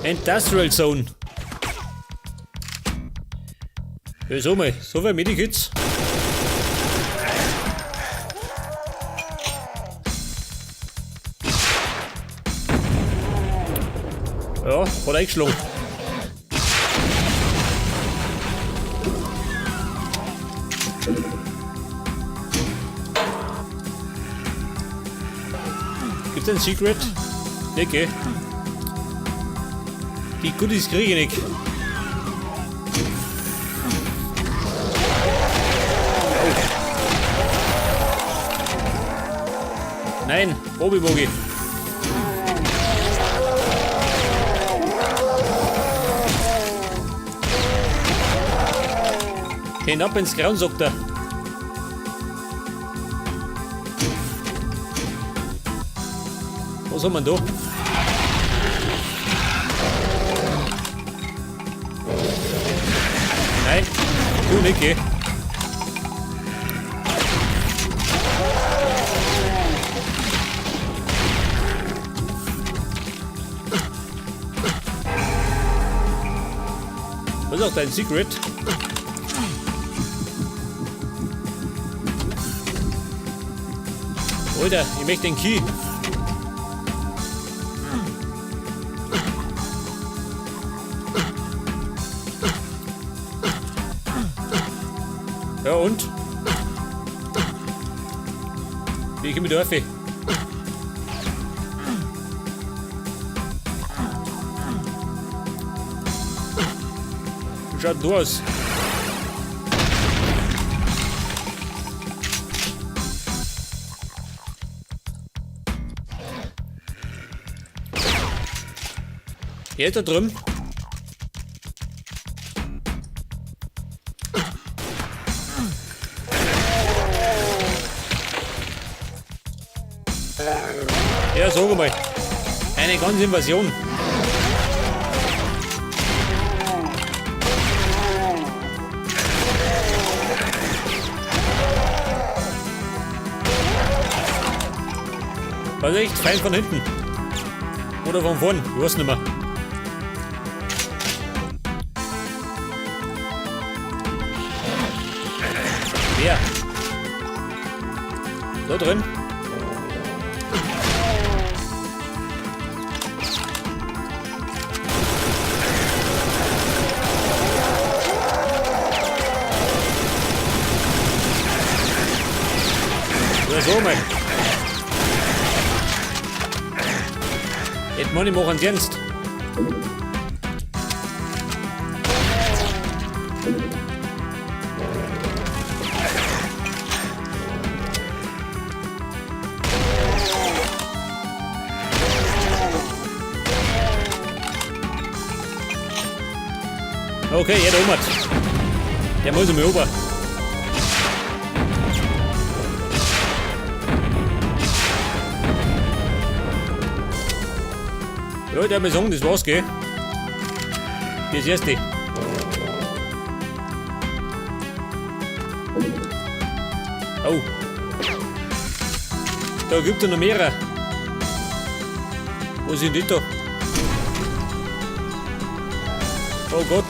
Industrial Zone. Ja, so mal. So viel Medikits. Ja, hat eingeschlagen. Gibt's ein Secret? Nee, gell? Die Goodies kriege ich nicht. Oh. Nein, Bobby Bogi. Hinab ins Grauen, sagt er. Was haben wir da? Nein, du nicht, gell? Was ist auch dein Secret? Alter, ich möchte den Key. Ja und? Wie komme ich da rauf? Wie schaut denn da aus? Hier da drüben. Ja, sag mal. Eine ganze Invasion. War echt fein von hinten. Oder von vorn, ich weiß nicht mehr. Wer? Da drin? Ja, so mal. Jetzt muss ich machen Dienst. Okay, jeder ummert. Der muss mir rüber. Ja, der mir sagen, das war's, gell? Das erste. Oh. Da gibt es noch mehrere. Wo sind die da? Oh Gott.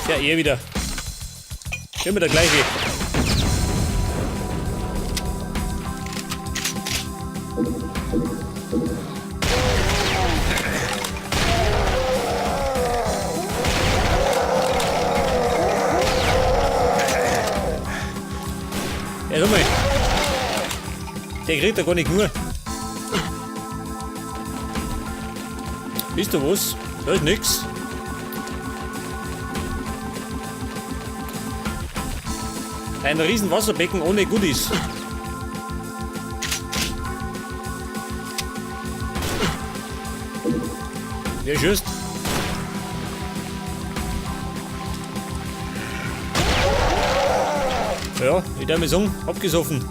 Ja, er wieder. Immer der gleiche. Ja, schau mal. Der kriegt da gar nicht nur. Wisst ihr was? Da ist nix. Ein riesen Wasserbecken ohne Goodies. Wer schießt? Ja, ich darf mir sagen, abgesoffen.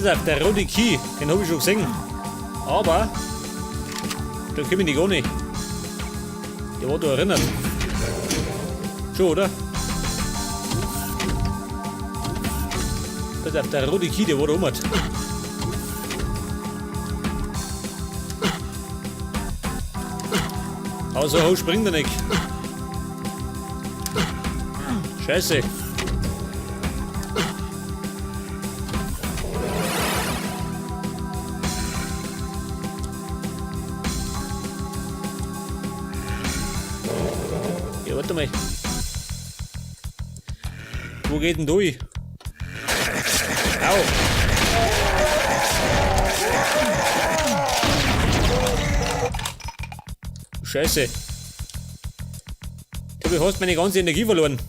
Pass auf, der rote Key, den habe ich schon gesehen. Aber da komme ich nicht ohne. Der war da erinnert. Schon, oder? Pass auf, der rote Key, der war da oben. Also, hoch springt er nicht. Scheiße. Ja, warte mal. Wo geht denn durch? Au! Scheiße. Ich habe fast meine ganze Energie verloren.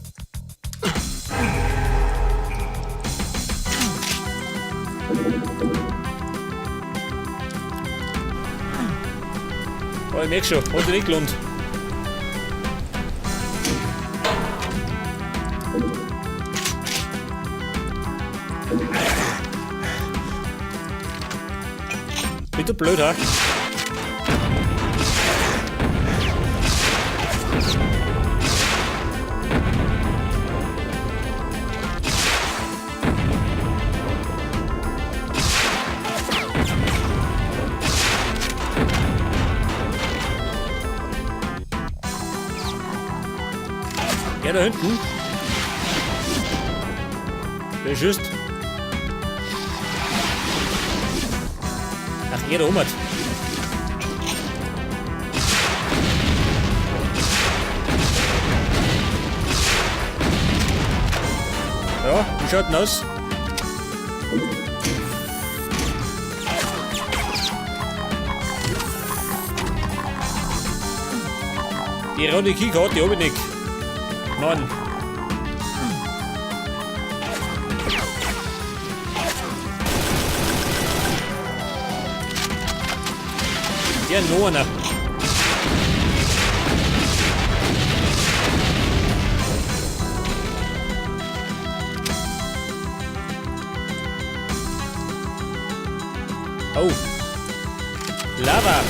Oh, ich merke schon, hat sich nicht gelohnt. Bitte blöd, ha? Ja, da hinten. Wer schießt? Ach, er da oben. Ja, wie schaut denn aus? Die rote Keycard, die hab ich nicht. Mann. Ja, noch einer. Oh. Lava.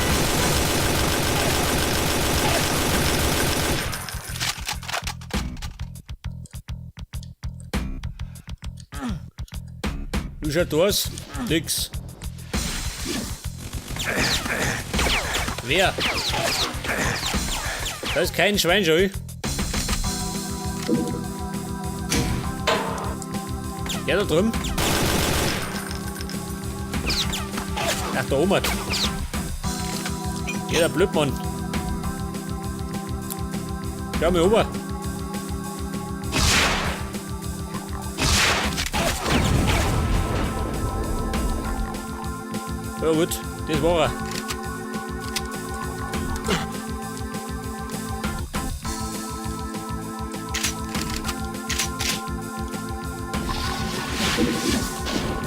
Wie schaut das aus? Nix. Wer? Da ist kein Schwein schon. Ja, da drüben. Ach, da oben. Ja, der Blödmann. Schau mal oben. Ja gut, das war er.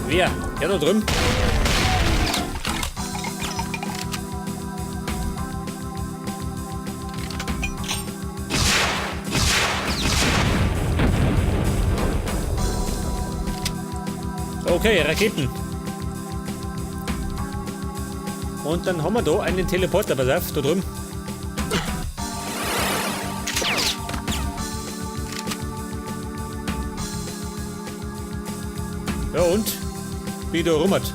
Wer? Der da drüben? Okay, Raketen. Und dann haben wir da einen Teleporter, pass auf, da drüben. Ja und? Wie da rummert.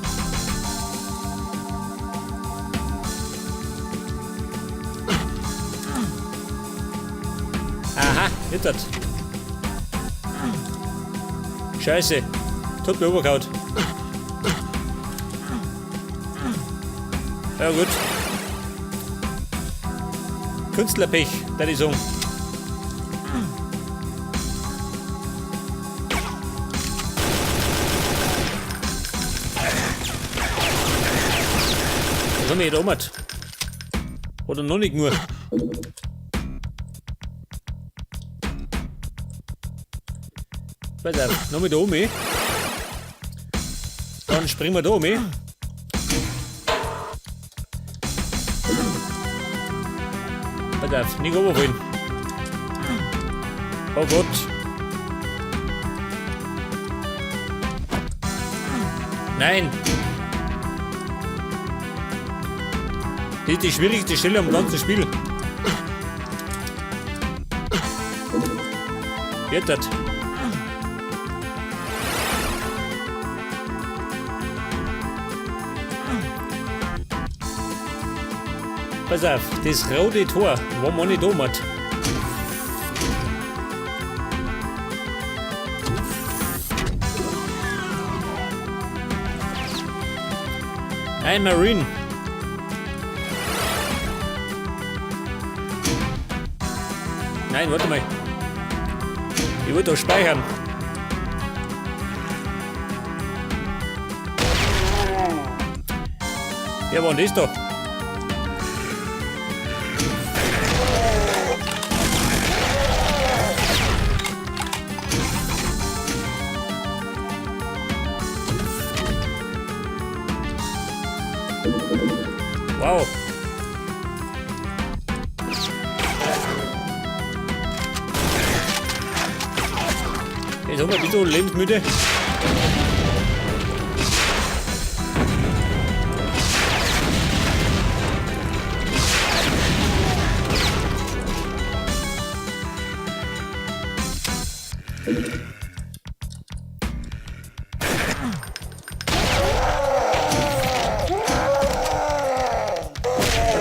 Aha, jetzt. Scheiße. Tut mir übergehauen. Ja gut. Künstlerpech, würde ich sagen. Was haben wir hier da oben? Oder noch nicht nur? Pass auf, noch mit da oben. Dann springen wir da oben. Pass auf, nicht runterfallen. Oh Gott. Nein! Das ist die schwierigste Stelle am ganzen Spiel. Wird das? Pass auf, das rote Tor, wo man nicht da hat. Ein Marine. Nein, warte mal. Ich wollte doch speichern. Wer war denn das da? Wow. Jetzt haben wir ein bisschen lebensmüde.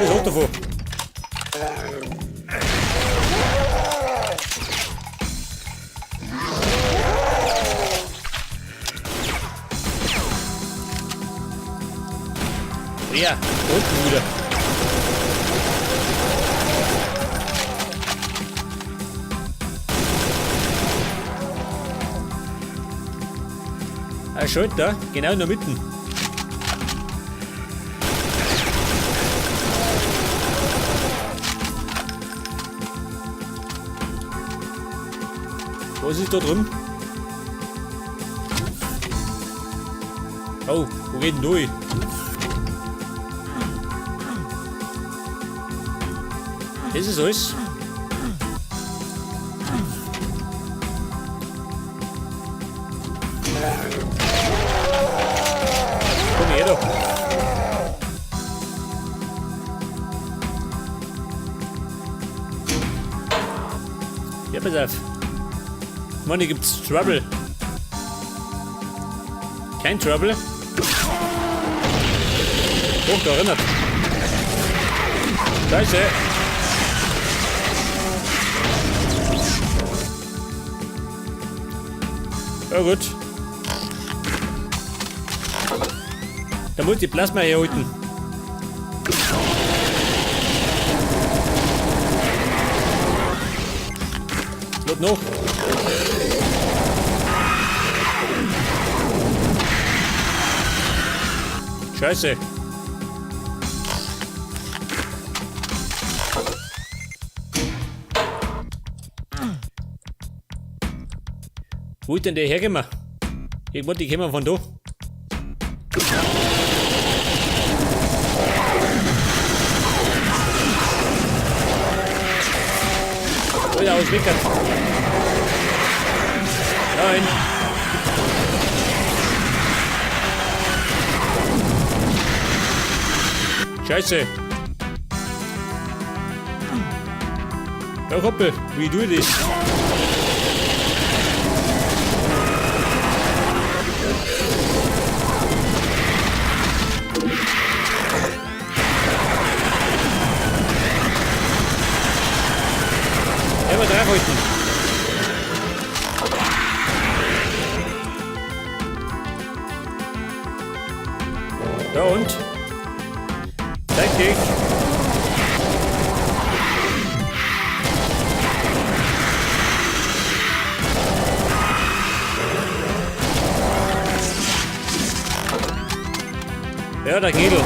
Das hat davon. Ja, unten wieder. Ein Schalter, genau in der Mitte. Was ist da drin? Oh, wo geht denn durch? Das ist alles. Komm her da. Ja, pass auf. Mann, hier gibt's Trouble. Kein Trouble. Hoch, da erinnert. Scheiße. Ja gut. Da muss die Plasma herhalten. Wird noch. Scheiße. Wo ist denn der hergekommen? Ich wollte, die kommen von da. Alter, aus Wickert. Nein. Scheiße. Ja, Kumpel, wie du das? Immer draufhalten. Ja und? Zeig dich! Ja, der Gedel.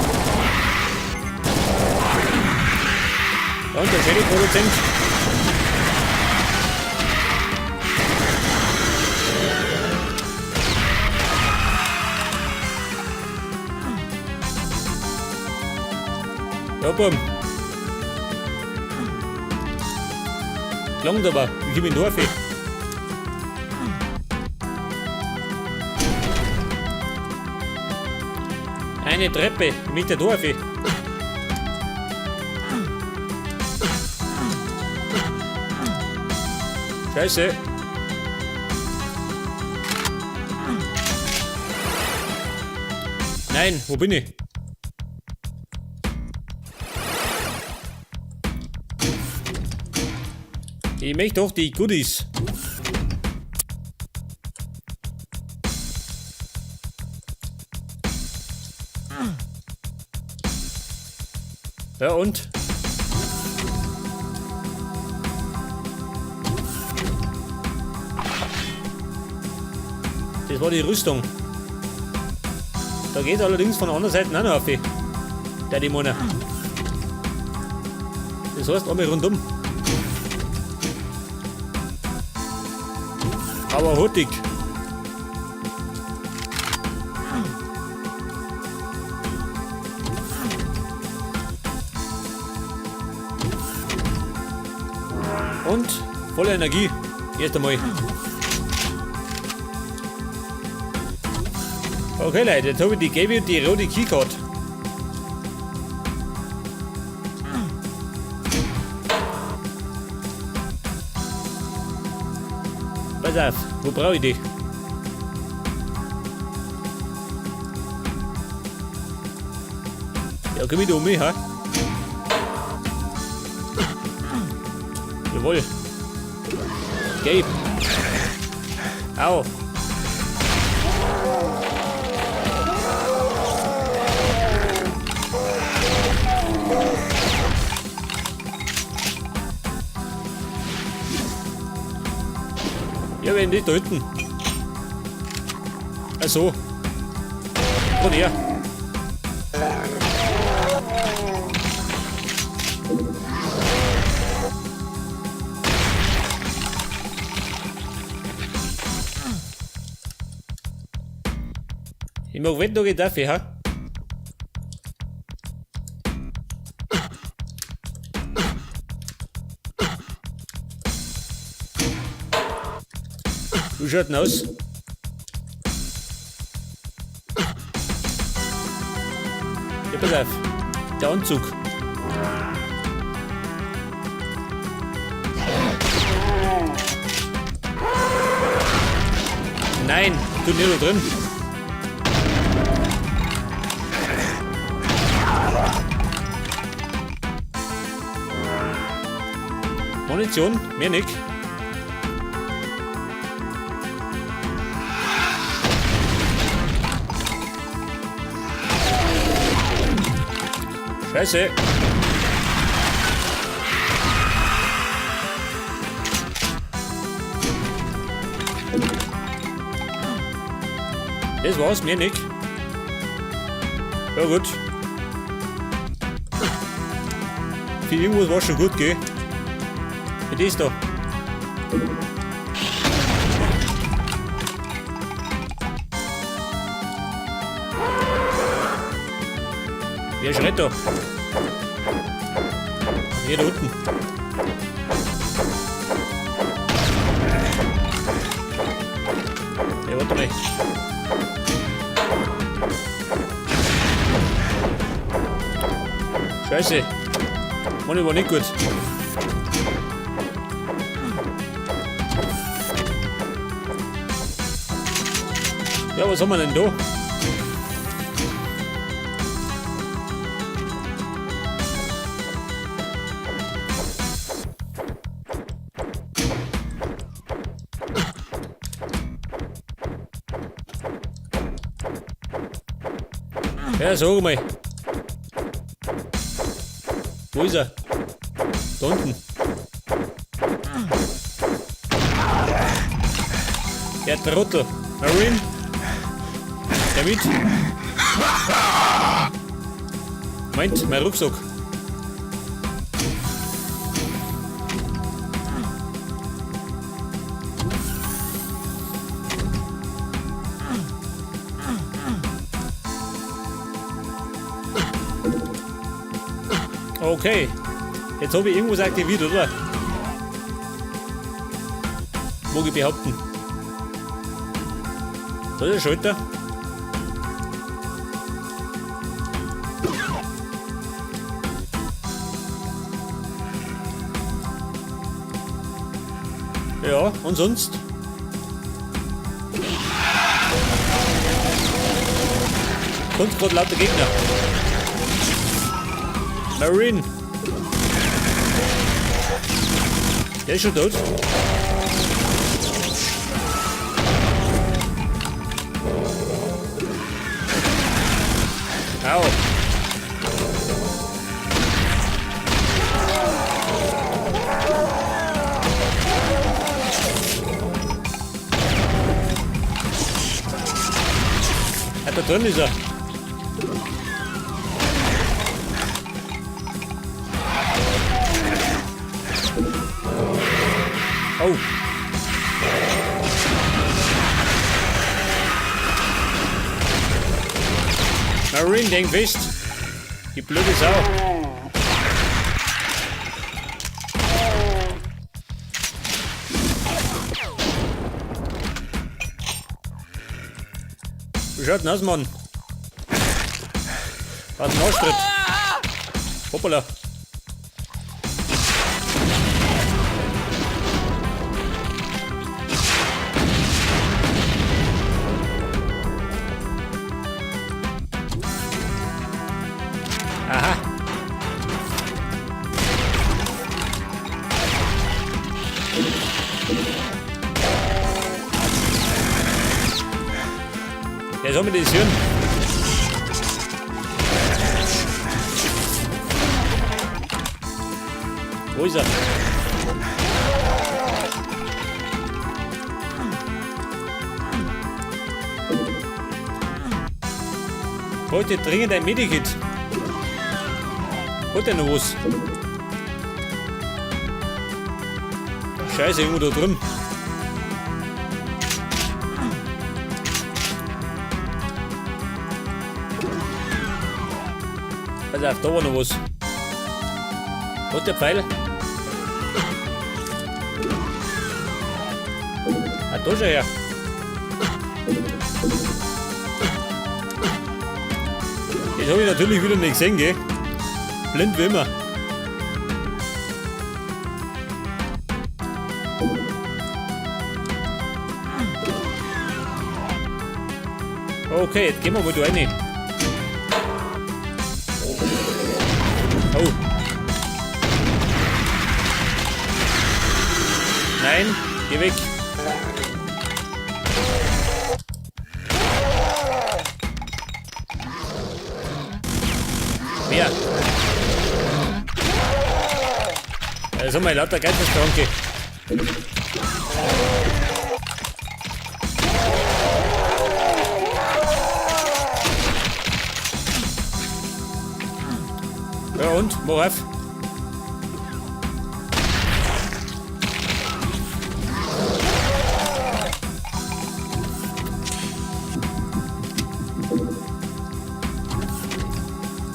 Und der Jelly-Produzent. Ja, bumm. Langt aber. Ich geb ihn Dorf. Eine Treppe mit der Dorfe. Scheiße. Nein, wo bin ich? Ich möchte doch die Goodies. Ja und? Das war die Rüstung. Da geht allerdings von der anderen Seite auch noch auf. Der die Mona. Das heißt einmal rundum. Aber hurtig. Und voller Energie. Erst einmal. Okay Leute, jetzt habe ich die gelbe und die rote Keycard. Pass auf, wo brauche ich die? Ja, komm ich da um mich, ha? Jawohl. Gelb. Au. Ja, wenn nicht da hinten. Ach so. Von her. Ich mag wetten, da geht dafür, ha? Wie schaut denn aus? Ja, pass auf. Der Anzug. Nein, du nicht da drin. Munition, mehr nicht. Scheiße. Das war's, mehr nicht. Ja gut. Für irgendwas war schon gut, gell? Für das da. Wer schreit da? Hier da unten. Ja, warte mal. Scheiße. Mann, war nicht gut. Ja, was haben wir denn da? Ja, sag mal. Wo ist er? Da unten. Der Trottel. Marine. Der mit. Moment, mein Rucksack. Okay. Jetzt habe ich irgendwas aktiviert, oder? Mag ich behaupten. Da ist der Schalter. Ja, und sonst? Kommt gerade lauter Gegner. Marine. Der ist schon tot. Au. Ja, da drin ist er. Oh. Marine, denk fest. Die blöde Sau. Wie schaut denn aus, Mann? Was ein Arschtritt. Hoppala. Aha. Der soll mir das hören. Wo ist er? Heute dringend ein Medikit. Hat der noch was? Scheiße, irgendwo da drin. Pass auf, da war noch was. Hat der Pfeil? Ah, da schon her. Das habe ich natürlich wieder nicht gesehen, gell? Blind wie immer. Okay, jetzt gehen wir mal da rein. Oh. Nein, geh weg. Wer? Das haben wir lauter Geisteskranke. Ja und? Mach auf.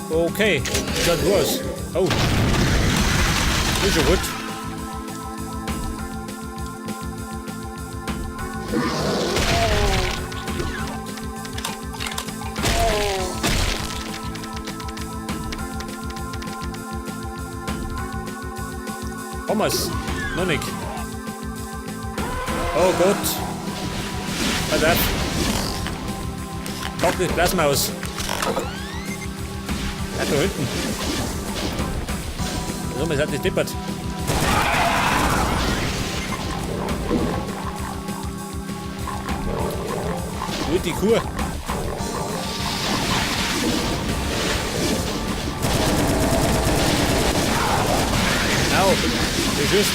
Okay, schaut gut aus. Oh. Ist schon gut. Haben wir's? Noch nicht. Oh Gott. Pass auf. Pack das Plasma aus. Ja, da hinten. So, man hat das deppert. Wo ist die Kuh? Au, der Schuss.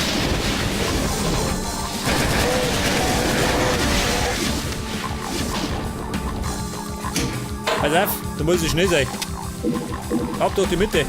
Pass auf, da muss ich schnell sein. Ab durch die Mitte.